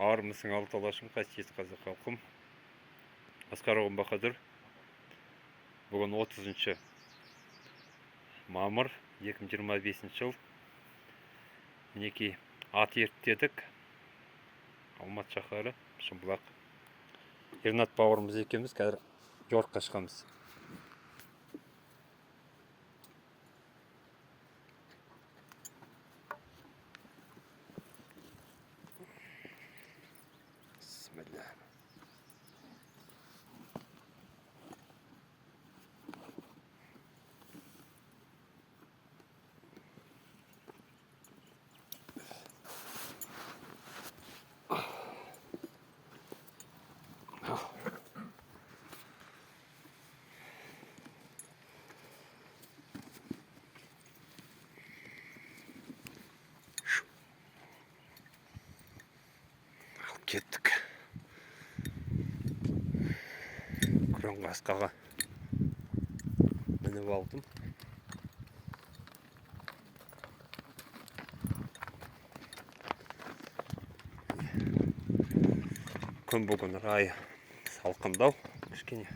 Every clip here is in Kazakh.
Армысың, алты алашым, қасиетті қазақ халқым. Асқар Оғын Бахадыр. Бүгін 30 мамыр 2025 жыл. Мінекей ат ерттедік. Алматы шаһары, Шымбұлақ. Ернат бауырымыз екеуміз қазір жорыққа шығамыз. Бисмилля. Ал кеттік. Күрең қасқаға мініп алдым. Күн бүгін райы салқындау кішкене.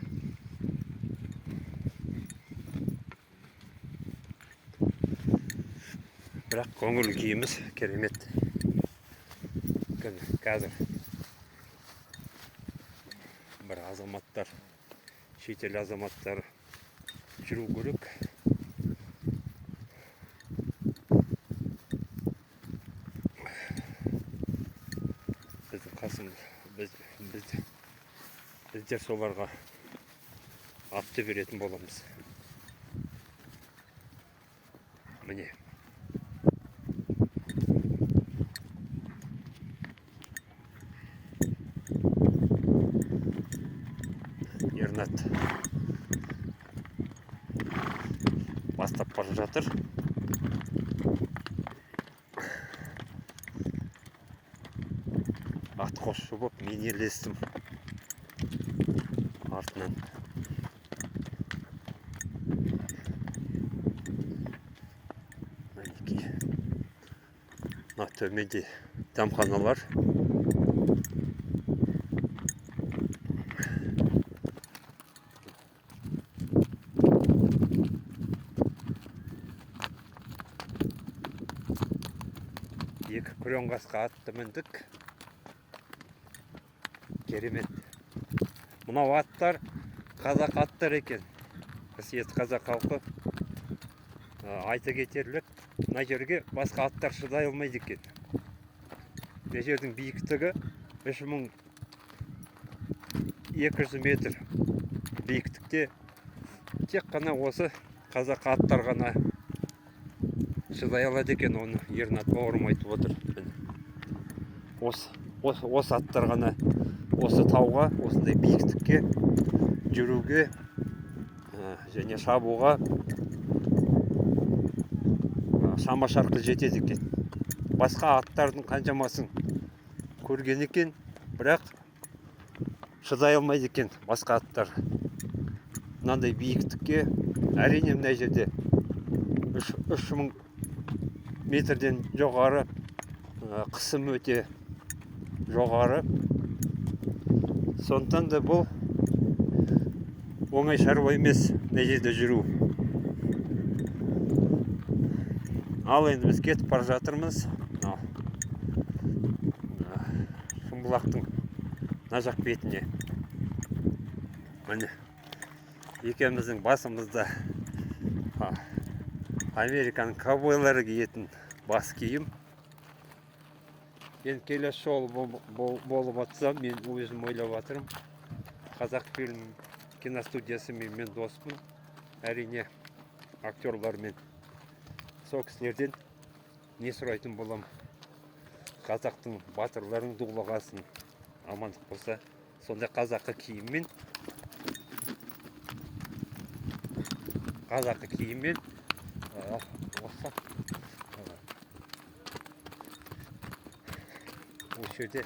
Бірақ көңіл күйіміз керемет. Күн қазір бір азаматтар, шетел азаматтары жүру керек. Біздің қасымыз, біздер соларға атты беретін боламыз. Міне. Ернат бастап бара жатыр. Ат қосшы боп мен ерлестім артынан. Мінекей. Мына төменде дәмханалар. Екі күрең қасқа атты міндік. Керемет. Мынау аттар қазақ аттар екен. Қасиетті қазақ халқы. Айта кетерлік, мына жерге басқа аттар шыдай алмайды екен. Мына жердің биіктігі 3200 метр биіктікте тек қана осы қазақ аттар ғана шыдай алады екен. Оны Ернат бауырым айтып отыр. Осы аттар ғана осы тауға, осындай биіктікке жүруге, және шабуға, шама шарқы жетеді екен. Басқа аттардың қаншамасын көрген екен, бірақ шыдай алмайды екен басқа аттар мынандай биіктікке. Әрине мына жерде 3000 метрден жоғары, қысым өте жоғары. Сондықтан да бұл оңай шаруа емес мына жерде жүру. Ал енді біз кетіп бара жатырмыз. Мынау Шымбұлақтың мына жақ бетіне. Міне екеуміздің басымызда Американың ковбойлары киетін бас киім. Енді келесі жолы болып атса, мен өзім ойлап жатырмын. Қазақ фильм киностудиясымен мен доспын. Әрине актерлармен. Сол кісілерден не сұрайтын болам? Қазақтың батырларын дулығасын амандық болса, сондай қазақы киіммен, осы осы жерде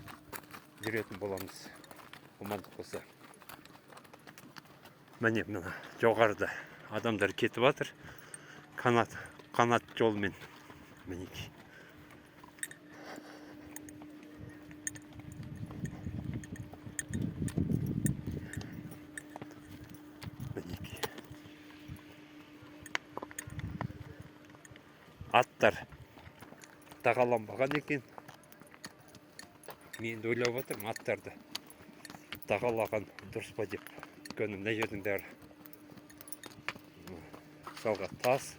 жүретін боламыз, амандық болса. Міне мына жоғарыда адамдар кетіп жатыр. Канат жолмен. Мінекей. Аттар тағаланбаған екен. Мен де ойлап отырмын, аттарды тағалаған дұрыс па деп. Өйткені мына жердің бәрі мысалға тас.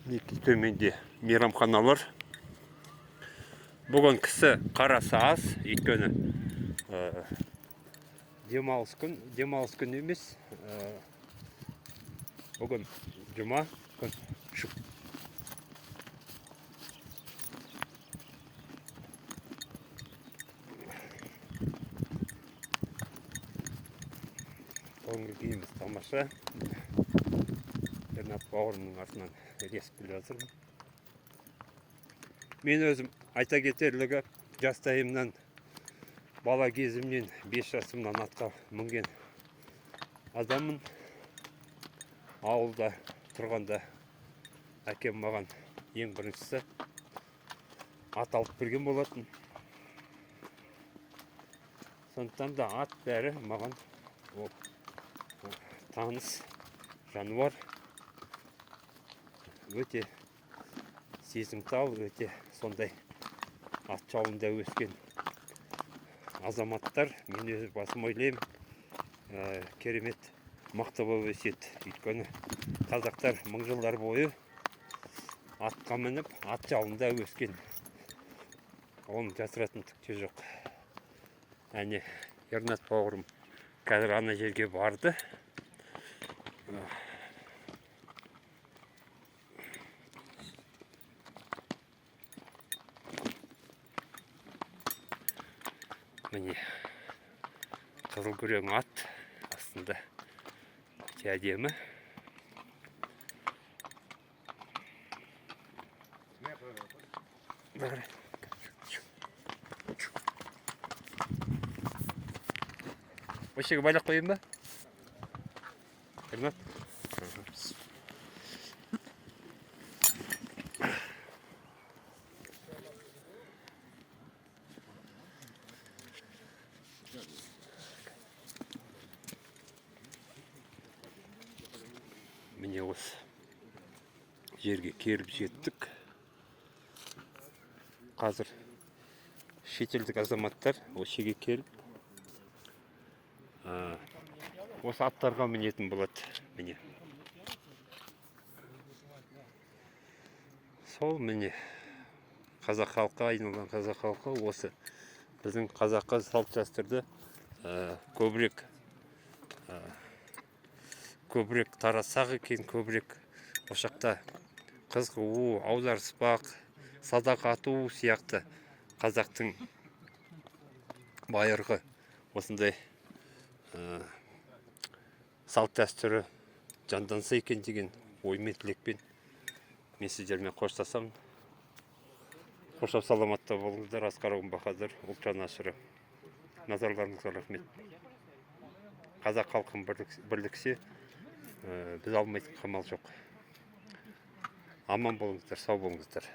Мінекей төменде мейрамханалар. Бүгін кісі қарасы аз, өйткені демалыс күн, демалыс күн емес, бүгін жұма күн. Көңіл күйіміз тамаша. Ернат бауырымның артынан ілесіп келе жатырмын. Мен өзім айта кетерлігі, жастайымнан, бала кезімнен, 5 жасымнан атқа мінген адаммын. Ауылда тұрғанда әкем маған ең біріншісі ат алып берген болатын. Сондықтан да ат бәрі маған ол таныс жануар, өте сезімтал, өте сондай ат жалында өскен азаматтар. Мен өз басым ойлаймын, керемет мықты болып өседі. Өйткені қазақтар мың жылдар бойы атқа мініп, ат жалында өскен. Оның жасыратын түк те жоқ. Әне Ернат бауырым қазір ана жерге барды. Міне қызыл күрең ат астында өте әдемі. Осы жерге байлап қояйын ба? Ернат? Міне осы жерге келіп жеттік. Қазір шетелдік азаматтар осы жерге келіп, осы аттарға мінетін болады. Міне. Сол міне қазақ халқы, айналған қазақ халқы осы біздің қазаққа салт дәстүрді көбірек таратсақ екен, көбірек ошақта қыз қуу, аударыспақ, садақ ату сияқты қазақтың байырғы осындай салт дәстүрі жанданса екен деген оймен, тілекпен мен сіздермен қоштасамын. Қош саламатта болыңыздар. Асқар Бахадыр, ұлт жанашыры. Назарларыңызға рахмет. Қазақ халқын бірліксе, біз алмайтын қамал жоқ. Аман болыңыздар, сау болыңыздар.